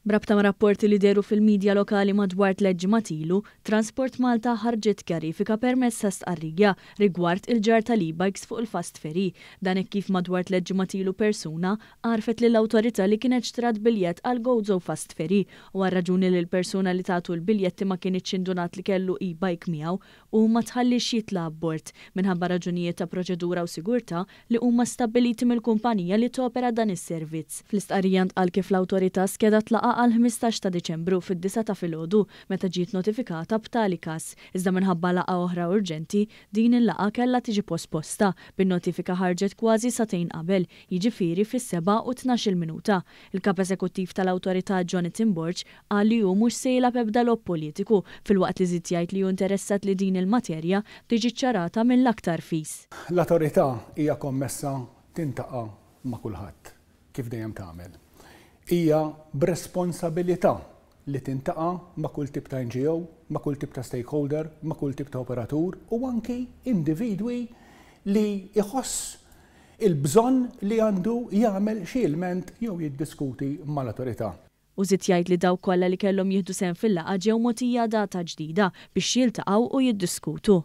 B'rabta ma' rapporti li dehru fil-midja lokali madwar tlett ġimgħat ilu, Transport Malta ħarġet kjarifika permezz ta' stqarrija rigward il-ġarr tal-e-bikes fuq il-fast ferry. Dan hekk kif madwar tlett ġimgħat ilu persuna għarrfet lill-awtorità li kienet xtrat biljett għal Gozo Fast Ferry u għar-raġuni li l-persuna li tatu l-biljetti ma kinitx indunat li kellu e-bike miegħu hu ma tħalliex jitla' abbord minħabba raġunijiet ta' proċedura u sigurtà li huma stabbiliti mill-kumpanija li topera dan is-servizz. Fl-istqarrija ntqal kif l-Awtorità skedat laqgħa għall-15 ta' Diċembru fid-disgħa ta' filgħodu meta ġiet notifikata b'tali każ, iżda minħabba laqgħa oħra urġenti, din il-laqgħa kellha tiġi posposta, bin-notifika ħarġet kważi sagħtejn qabel, jiġifieri fis-7 u 12-il minuta. Il-Kap Eżekuttiv tal-Awtorità Jonathan Borg qal li hu mhux se jilgħab ebda logħob politiku filwaqt li żied jgħid li hu interessat li din il-materja tiġi ċċarata mill-aktar fis. L-Awtorità hija kommessa tintaqa' ma' kulħadd, kif dejjem tagħmel. Hija b'responsabilità li tintaqa' ma' kull tip ta' NGO, ma' kull tip ta' stakeholder, ma' kull tip ta' operatur u anki individwi li jħoss il-bżonn li għandu jagħmel xi ilment jew jiddiskuti mal-awtorità. U żied jgħid li dawk kollha li kellhom jieħdu sehem fil-laqgħa ġew mogħtija data ġdida biex jiltaqgħu u jiddiskutu.